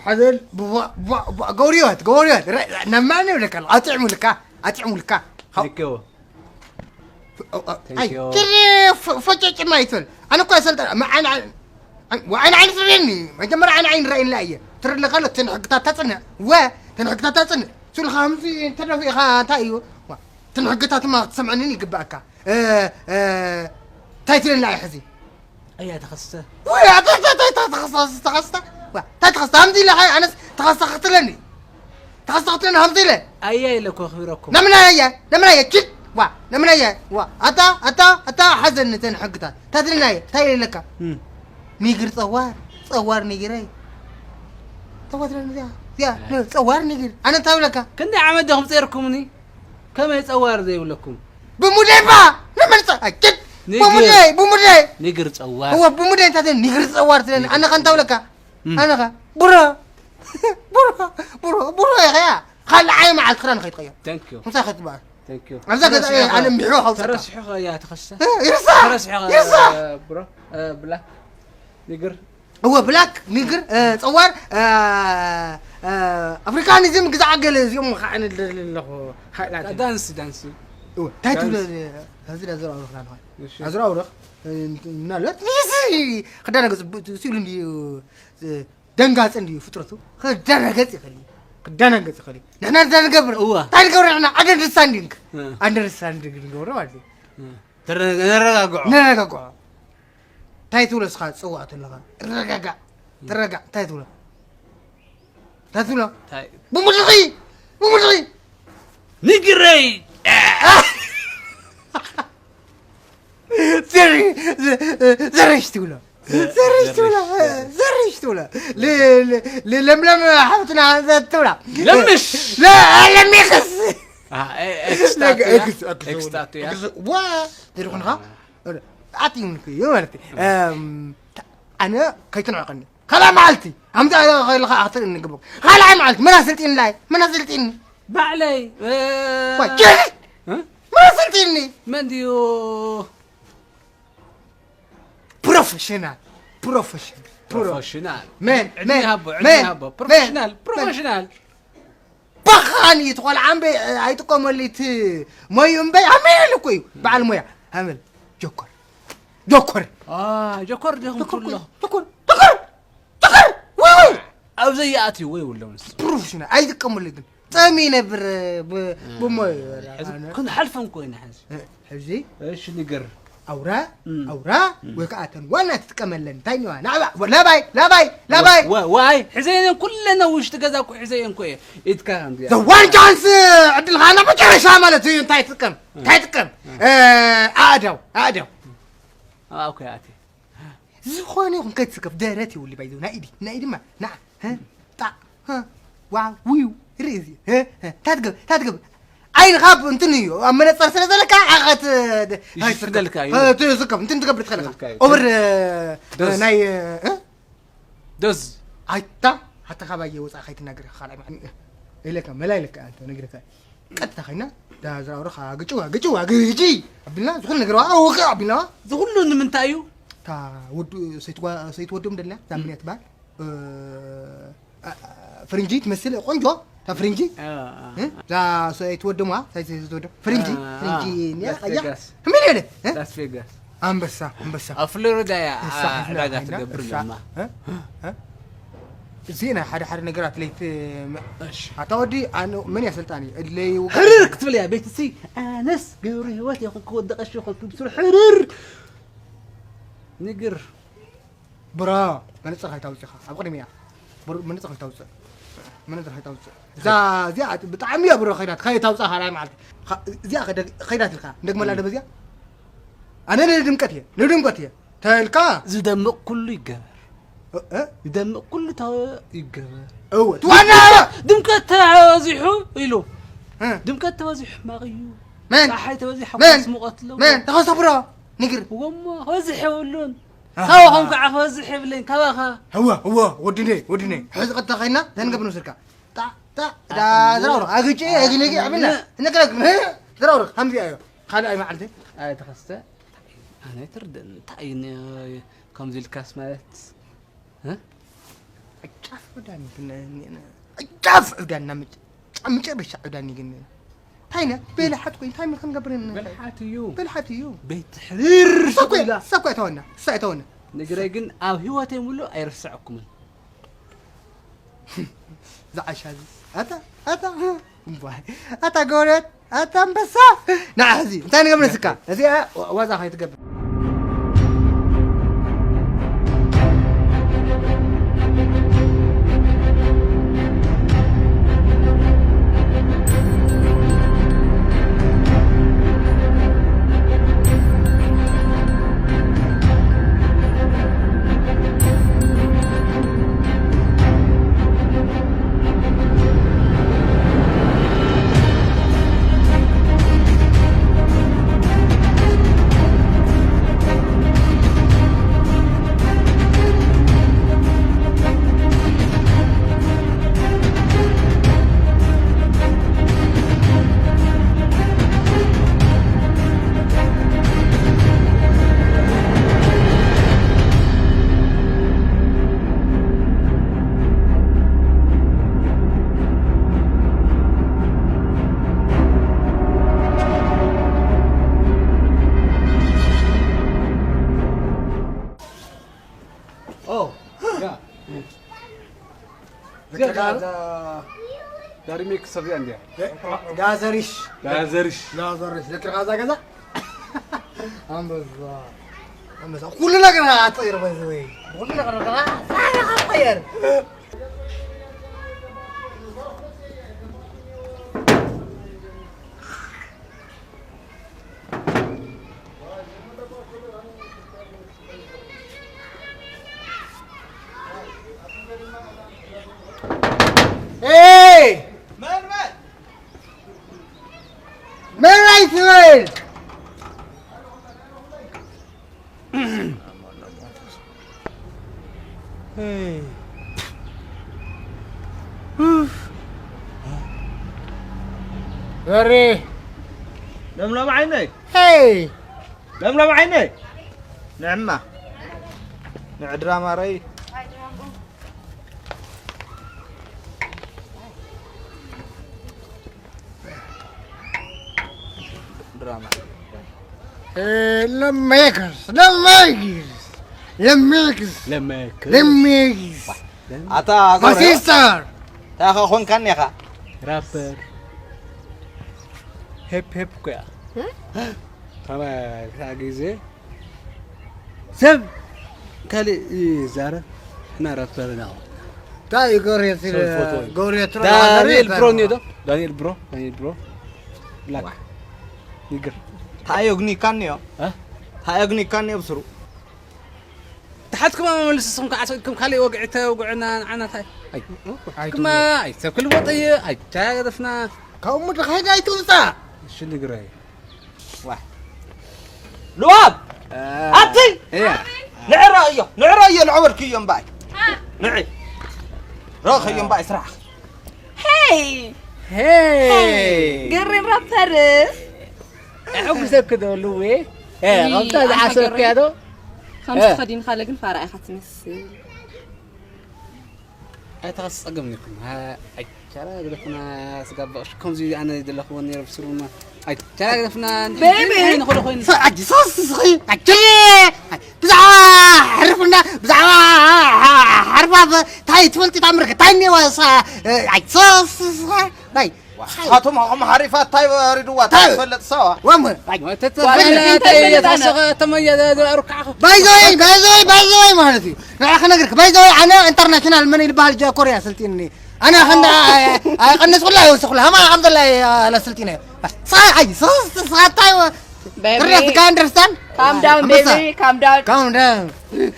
ኣዘል፣ ቡዋ፣ ቡዋ፣ ቡዋ፣ ገውርዮት፣ ገውርዮት፣ ረ-፣ ነማን ይብለካ፣ ኣጥዕሙልካ፣ ኣጥዕሙልካ። ኸው-፣ Thank you። ኦ፣ ኦ፣ Thank ኣይ፣ you። ትሪ ፎ-፣ ፎጨጭማ ይትበል። ኣነ እኮ ሰልጠ-፣ መ-፣ ዓይን፣ ዓይን፣ ዓይን፣ ወ-፣ ዓይን፣ ዓይን ትርእየኒ። መጀመርያ ዓይን፣ ዓይን ርኣየኒ እየ። ትርኢ ኣለካ ኣሎ፣ እተን ሕግታት ተጽንዕ። ወ-፣ እተን ሕግታት ተጽንዕ። ሱልኻ ከምዚ እንተደፊእኻ እንታይ እዩ? ዋ፣ እተን ሕግታት ድማ ክትሰምዐንን ይግባእካ። እ፣ እ፣ እንታይ ትብለኒ እያ ሕዚ? ኣያ ተኸስተ። ወይ፣ ኣታ፣ ኣታ፣ ኣታ፣ ኣታ፣ ተኸስተ፣ ተኸስተ፣ ተኸስተ። ዋ፣ እንታይ ተኸስተ? ሃምዚ ኢለ፣ ኣነስ ተኸስተ ክትለኒ። ተኸስተ ክትለኒ ሃምዚ ኢለ። ኣያ ኢለ እኮ ኣኽቢረኩም። ነምናየ፣ ነምናየ፣ ችድ። ዋ፣ ነምናየ፣ ዋ። ኣታ፣ ኣታ፣ ኣታ፣ ሓዘኒ እተን ሕግታት። እንታይ ትልናየ? እንታይ ኢለካ? እም። ኒግር ጸዋር፣ ጸዋር ኒግረይ። ጸዋር ትለኒ እዚኣ፣ እዚኣ፣ ጸዋር ኒግር። ኣነ እንታይ ብለካ? ክንደይ ዓመት ዲኹም ጸይርኩምኒ? ከመይ ጸዋር ዘይብለኩም? ብሙደይ ባ! ንመን ጸ-፣ ኣጭድ! ንግር። ብሙደይ፣ ብሙደይ! ንግር ጸዋር። እወ፣ ብሙደይ እንታይ ትብል? ንግር ጸዋር ትብለኒ። ንግር ኣነ ኸ እንታይ ጸዋር። ብለካ? እም። ኣነ ኸ? ብሮ! ብሮ! ብሮ! ብሮ ኢኸያ። ካልኣይ መዓልቲ ክዳን ከይትቐይር። Thank you። ምሳይ ከይትበሃል። Thank you። ኣብዛ ገዛ ተረሲሑ እየ፣ ኸ-፣ ኣነ እምቢሕዎ ከውፅእካ። ተረሲሑ ኸ እያ ተኸስተ? እ፣ ይርሳዕ! ተረሲሑ ኸ ይርሳዕ! ብሮ፣ እ፣ ብላ። ንግር። እወ፣ ብላክ፣ ንግር፣ እ፣ ጸዋር፣ እ፣ እ፣ ኣፍሪካኒዝም ግዛዕ ገለ እዚኦም ከዓ ንደሊ ኣለኹ። ሓይላት። ዳንስ፣ ዳንስ። እወ፣ እንታይ ትብሎ? ዳንስ። እዚ ዳንስ ዘረባ ኣለኹ፣ ናንኻ። እሺ። ኣዝራ ኣውረኽ፣ እ፣ ምናልባት፣ እዚ ክዳን ገጽ ብ-፣ ስኢሉ እንድዩ፣ እ፣ ደንጋጽ እንድዩ ፍጥረቱ። ክደናገጽ ይኽእል እዩ። ክደናገጽ ይኽእል እዩ። ንሕና እንታይ ንገብር? እወ። እንታይ ንገብር ንሕና? ኣንደርስታንዲንግ። እ። ኣንደርስታንዲንግ ንገብሮ ማለት እዩ። እ። ተረ-፣ ነረጋግዖ። ነረጋግዖ። እንታይ ትብሎ እስኻ ትጽውዖ ተለኻ? ረጋጋእ። ተረጋግ። እንታይ ትብሎ? እንታይ ትብሎ? እንታይ? ብሙድኺ! ብሙድኺ! ንግረይ! ዘሪ-፣ ዘ-፣ ዘሪሽ ትብሎ። ዘ-፣ ዘሪሽ ትብሎ። ዘሪሽ። ዘሪሽ ትብሎ። ል-፣ ል-፣ ል-፣ ለምለም ሓፍትና ዘ-፣ ትብላ። ለምሽ! ለ-፣ ለሚኽስ! አ፣ ኤ-፣ ኤክስታቱ እያ። ኤክስ-፣ ኤክስ-፣ ኤክስታቱ እያ። ኤክስ-፣ ዋ! ተደኹንኻ? ኣትዩን እኮ እዩ ማለት እዩ። እም፣ ኣነ ከይትንዕቀኒ። ካልኣይ መዓልቲ፣ ኣምዚ ኣለ ከለኻ ኣኽትርኢ እንግብር። ካልኣይ መዓልቲ፣ መን ኣሰልጢንላይ? መን ኣሰልጢኒ? ባዕለይ፣ እ፣ ዋ፣ ጀ-፣ እ? መን ኣሰልጢኒ? መን ድዩ? ፕሮፌሽናል፣ ፕሮፌሽናል፣ ፕሮ-፣ ፕሮፌሽናል። መን፣ ዕድመ መን፣ ሃቦ፣ ዕድመ መን፣ ሃቦ። መን፣ ፕሮፌሽናል፣ መን። ፕሮፌሽናል። ባኻኒ እቲ ቆልዓ እምበይ ኣይጥቀመሉ እቲ ሞዩ እምበይ ኣሜል እኮ እዩ። በዓል ሞያ ኣመል ጆኮር፣ ጆኮር። አ፣ ጆኮር ዲኹም ጆኮር ትብሎ? ጆኮር፣ ጆኮር፣ ጆኮር። ወይ፣ ወይ። ኣብ ዘይኣትዩ ወይ ውሎም ንሱ። ፕሮፌሽናል ኣይጥቀመሉ ግን ጸሚ ይነብር ብ-፣ እ፣ ብሞዩ ይበላ። ሕዚ ኣነ ክንሓልፈን ኮይነ ሕዚ። እ፣ ሕዚ? እሺ፣ ንገር። ኣውራ፣ እም። ኣውራ፣ እም። ወይ ከዓ እተን ዋና ትጥቀመለን እንታይ እኒዋ? ናዕባ፣ ላባይ፣ ላባይ፣ ላባይ። ወ-፣ ወ-፣ ዋይ፣ ሕዘየን ኩለን ኣብ ውሽጢ ገዛ እኮ ሕዘየን እኮ እየ። ኢድካ ከምዚኣ። The one chance ዕድልኻ ናይ መጨረሻ ማለት እዩ። እንታይ ትጥቀም? እም። እንታይ ትጥቀም? እም። እ፣ ኣእዳው፣ ኣእዳው። ኣብ ኣኮይ ኣትየ። ዝኾነ ይኹን ከይትስከፍ፣ ደረት ይውሊ ባይዘው፣ ናይ ኢዲ፣ ናይ ኢድማ፣ ና፣ ሀ፣ ጣ፣ ሀ፣ ዋው፣ ዊው፣ ርኢ እዚ፣ ሀ፣ ሀ፣ ታትገብ፣ ታትገብ። ዓይንኻ ብ-፣ እንትን እዩ፣ ኣብ መነጸር ስለ ዘለካ፣ ዓቐት፣ ደ-፣ ይሽፍነልካ እዩ። ሀ፣ ትስከፍ፣ እንትን ትገብር ትኸለኻ። ይሽፍነልካ እዩ። ኦቨር፣ እ፣ ደስ። ናይ፣ እ፣ ደስ። ኣይታ፣ ሓታ ካባየ ወፃእ ከይትናገር ኢኻ፣ ካልኣይ መዓልቲ፣ እ፣ ኢለካ፣ መላ ኢለካ፣ ኣንተ ነግረካ። ቀጥታ ኸይና፣ ዳ ዝራውርኻ፣ ግጭዋ፣ ግጭዋ፣ ግጂ! ኣቢልና፣ ዝኾነ ነገር፣ ኣዎ፣ ወገ! ኣቢልና። እዚ ኩሉ ንምንታይ እዩ? እታ ወዱ-፣ ሰይትዋ-፣ ሰይትወዶም ደላ፣ እዛ እም። መን እያ ትበሃል? እ፣ ኣ-፣ ኣ-፣ ፍርንጂ ትመስል፣ ቆንጆ፣ እታ ፍርንጂ። እ፣ እ። እ? እዛ ሰይትወዶም፣ ዋ፣ ሰይት-፣ ሰይትወዶም። ፍርንጂ፣ እ፣ ፍርንጂ፣ እ፣ እያ፣ ላስ እያ። ቬጋስ። ምን ይበለ? እ? ላስ ቬጋስ። ኣንበሳ፣ ኣንበሳ። ኣብ ፍሎሪዳ እያ፣ ንሳ ኣ፣ ሒዝና ዕዳጋ ኸይና፣ ትገብር ንሳ፣ ደማ። እ? እ? ዜና ሓደ ሓደ ነገራት ለይት-፣ መ-፣ እሺ። ኣታ ወዲ፣ ኣነ መን እያ ሰልጣኒ? እድለይ ይውቃ። ሕርር ክትብል እያ፣ ቤት እሲ፣ ኣነስ ገብረ ህይወት እየ፣ ኮንኩ ወዲ ቀሺ፣ ኮንኩ ብስሩ ሕርር። ንግር። ብሮ፣ መነጽር ከይታውጽኻ፣ ኣብ ቅድሚያ። ብሮ፣ መነጽር ከይታውጽእ። መነጽር ከይታውጽእ። እዛ፣ እዚኣ ብጣዕሚ እያ ብሮ ከይዳ፣ ከይታውጽኣ ካልኣይ መዓልቲ። ኻ-፣ እዚኣ ከደ-፣ ከይዳትልካ፣ እንደግመላ ዶ በዚኣ? ኣነ ንድምቀት እየ፣ ንድምቀት እየ። ተልካ? ዝደምቕ ኩሉ ይገበር። እ፣ እ? ዝደምቕ ኩሉ ታወ ይገበር። እወ፣ እቲ ዋና ድምቀት፣ ድምቀት ተበዚሑ ኢሉ። እ? ድምቀት ተበዚሑ ሕማቕ እዩ። መን? ጸሓይ ተበዚሑ መን? ሓጎስ ሙቐት ኣለዎ። መን? ተኸስተ ብሮ፣ ንግር። እወ እሞ፣ ክበዝሕ የብሉን። ኣሃ። ካባኹም ከዓ ክበዝሕ የብለይን፣ ካባኻ። እወ፣ እወ፣ ወድነይ፣ ወድነይ። ሕዚ ቀጥታ ኸይና፣ ተንገብ ንውሰድካ። ጣ፣ ጣ፣ ዳ፣ ኣታ፣ ዝራውሮ፣ ኣግጭ፣ ኣታ፣ ኣግነጊ፣ ኣብልና። ነ-፣ ንቅረግ፣ ነ-፣ ዝራውሮ፣ ከምዚ ኣዮ። ካልኣይ መዓልቲ። ኣይ፣ ተኸስተ። ኣነ ኣይትርድእን። እንታይ እዩ ነ-፣ ከምዚ ኢልካስ ማለት? እ? ዕጭ ጫፍ ዕብዳን ግን ጫፍ ዕብዳን ናብ መጨረሻ ዕብዳን ግን ታይነ በልሓት ኮይ እንታይ ምን ክንገብር ን በልሓት እዩ በልሓት እዩ ቤት ሕርር ሰኮ ሰኮ ተወና ሰይ ተወና ንግረይ ግን ኣብ ህይወተይ ሙሉ ኣይርስዐኩምን ዝዓሻ እዚ ኣታ ኣታ እምባይ ኣታ ጎረት ኣታ ኣንበሳ ንዓ ሕዚ እንታይ ንገብር ንስካ እዚኣ ዋዛ ከይትገብር ዳሪሜክ ሰብያ እንዲያ ጋዘሪሽ ዳዘርሽ ጋዘሪሽ ለቅርቃዛ ገዛ ኣንበዛ ኣንበዛ ኩሉ ነገር ኣጠይር በዚ ወይ ኩሉ ነገር ኣጠይር Hey! Man right, man! Hey. Very. ለምለም ዓይነይ Hey! ለምለም ዓይነይ ንዕማ ንዕ ድራማ ረይ ድራማ ለመክስ ለመክስ ለመክስ ለመክ ለመክስ ኣታ My sister! ታኻ ኮንካኒ ኢኻ ራፐር ሄፕ ሄፕ እኮ እያ ታባ ግዜ ሰብ ካልእ ይዛረብ ሕና ራፐር ኢና እንታይ እዩ ጎሬት ሰው ፎቶ እዩ። ጎሬት ዳንኤል ብሮ እኒኦ ዶ ዳንኤል ብሮ ዳንኤል ብሮ ብላክ ይግር ታዮግኒካኒዮ እ? ታዮግኒካኒዮ ብስሩ ተሓትኩም መመልስ ስኹም ከዓሰኩም ካልእ ወግዒ ተውግዕና ንዓና ታይ ኣይ ክማ ኣይ ሰብ ክልወጥ እየ ኣይ ቻ ገደፍና ካብኡ ምድሪ ከይዳ ኣይትውፃእ ሽንዲ ግረይ ልዋብ ኣቲ እያ ንዕራ እዮ ንዕራ እዮ ንዕበልክ እዮ እምበኣይ ንዒ ረኸዮ እምበኣይ ስራሕ ሄይ ሄይ ገሬን ራፐር ሕጉሰክ ዶ ልዌ ከምታ ዝሓሰብክያ ዶ ከምዚ ተኸዲንካ ኣለ ግን ፋራ ኢኻ ትመስል ኣይተኸስጸገም ኒኩም ኣይቻላ ግደፍና ስጋባሽ ከምዚ ኣነ ዘለኽዎ ነረ ብስሩና ኣይቻላ ግደፍና ቤቢ! ንኸዶ ኮይኑ ኣጂ ሶስ ስኺ ኣጂ ብዛዕባ ሕርፍና ብዛዕባ ሕርፋፍ ታይ ትፈልጢ ታምርክ ታይ ኔዋ ኣጂ ሶስ ስኺ ናይ ኣቶም ኣኹም ሓሪፋ እንታይ ወሪድዋ እንታይ ትፈልጥ ሰዋ ወም ተመያ ተመያ ሩካዕ ባይዘወይ ባይዘወይ ባይዘወይ ማለት እዩ ንዓ ክነግርክ ባይዘወይ ኣነ ኢንተርናሽናል መን ይልበሃል ጃ ኮርያ ስልጢኒ ኣነ ክንዳ ኣይቀንስኩላ ይወስኩላ ሃማ ከም ዘላ ኣላስልጢነ ፀሓይ ሶስት ሰዓት ታይ Baby, ትርዳት ካ understand calm down, ኣንበሳ። Baby, calm down. Calm down.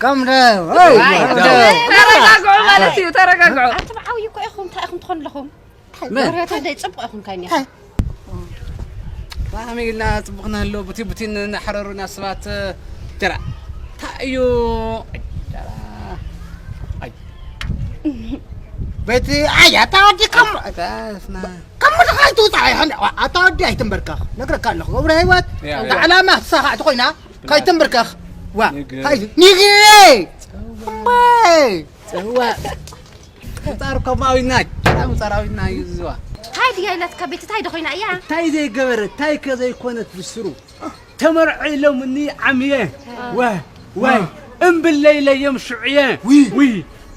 Calm down. Hey, calm down. ተረጋግዑ ማለት እዩ ተረጋግዑ። ኣንቱም ዓብዩ እኮ ኢኹም እንታይ ኢኹም ትኾኑ ኣለኹም? መን? ወረታ ደይ ጽቡቕ ኢኹም ካይኒ። ብጣዕሚ ኢልና ጽቡቕና ኣሎ ቡቲ ቡቲ እናሓረሩና ሰባት ጀራ እንታይ እዩ ጀራ በቲ ኣይ ኣታ ወዲ ከም ኣታፍና ከም ምድኻ ኣይትውፃእ ኣይሓን ኣታ ወዲ ኣይትንበርከኽ ነግረካ ኣለኹ ገብረ ህይወት ያ፣ እንተ ያ። ዓላማ ትሳኻ ትኾይና ከይትንበርከኽ ዋ ንግ- ሃይ- ንግሬ እምባይ ጽዋ ምጻር ከማዊና፣ ምጻራዊና እዩ ዝዋ። ታይ ድያ ኢላትካ ቤት ታይ ዶ ኮይና እያ? ታይ ዘይገበረ፣ ታይ ከዘይኮነት ብስሩ። ተመርዐ ኢሎምኒ ዓምየ። ወ-፣ ወይ፣ እምብለይ ኢለዮም ሽዑየ። ውይ። ውይ፣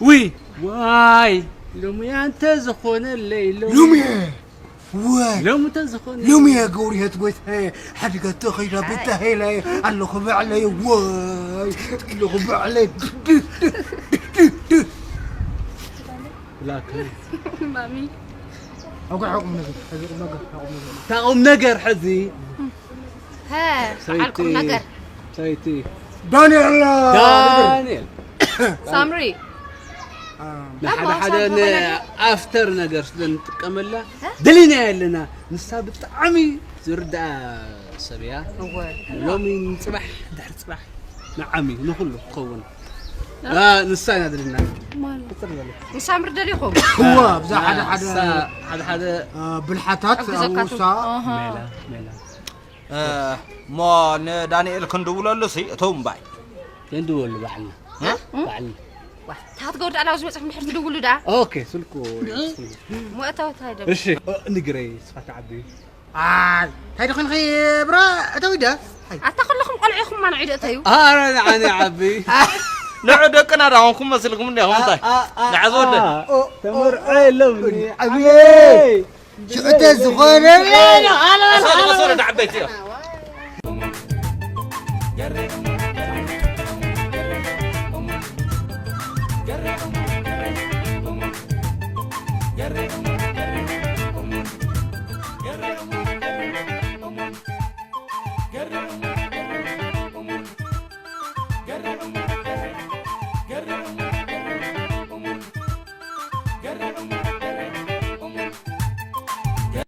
ውይ። ዋይ፣ ሎሚ ኣንተ ዝኾነለይ ሎሚ። ሎሚ። ወይ። ሎሚ ተዝኾነ። ሎሚ እየ ገብርሄት ጎይታየ፣ ሓዲጋ ተኸይዳ ቤት ተሄላየ፣ ኣለኹ ባዕለየ፣ ወይ፣ ኣለኹ ባዕለየ። ብላክ። ማሚ። ኣውጋ ሓቁም ነገር፣ ሕዚ ቁም ነገር፣ ሓቁም ነገር። ታቁም ነገር ሕዚ። ሀ፣ ሰይቲ። በዓል ቁም ነገር። ሰይቲ። ዳንኤል። ዳንኤል። ሳምሪ። ንሓደ ሓደ ንኣፍተር ነገር ስለ ንጥቀመላ እ? ደሊና ኣለና። ንሳ ብጣዕሚ ዝርድኣ ሰብ እያ። እወ። ሎሚ ንፅባሕ፣ ድሕሪ ፅባሕ ንዓሚ ንኹሉ ክኸውን። እ? አ፣ ንሳ ኢና ደሊና። ማለት? ቅፅል በለ። ንሳምሪ ደሊኹም? እወ፣ ኣብዛ ሓደ ሓደ ንሳ ሓደ ሓደ አ፣ ብልሓታት ክሕግዘካቱ። ኣብኡ ንሳ ኣሃ። ሜላ፣ ሜላ። እ፣ እሞ ንዳንኤል ክንድውለሉ ሲ እተው እምባይ። ክንድወሉ ባዕልና። እ? ባዕልና። ዋ፣ ታትገወርድ ኣላው ዝበፅሕ ምድሕር ትድውሉ ደኣ? ኦኬ፣ ስልኩ። እሞ እተው እንታይ ደብ-? እሺ፣ ኦ፣ ንግረይ፣ ስኻ ተዓቢ። ኣይ፣ እንታይ ደኾንኺ ብራ እተው ኢደ? ኣይ። ኣታ ከለኹም ቆልዑ ኢኹም ማን ዒደ እተዩ? ኣረ፣ ንዓኒ ዓቢ። ንዑ ደቅና ዳ ኾንኩም መስልኩም እንዲኹም እንታይ? ኣ፣ ኣ፣ ኣ፣ ንዓዝ ወደ። ኣ፣ ኦ፣ ተመርዖ የለውኒ። ዓቢ። ዓቢ። ሽዑ ተዝኾነ፣ ኣሰለ፣ ኣሰለ፣ ንዓበይቲ እዮም።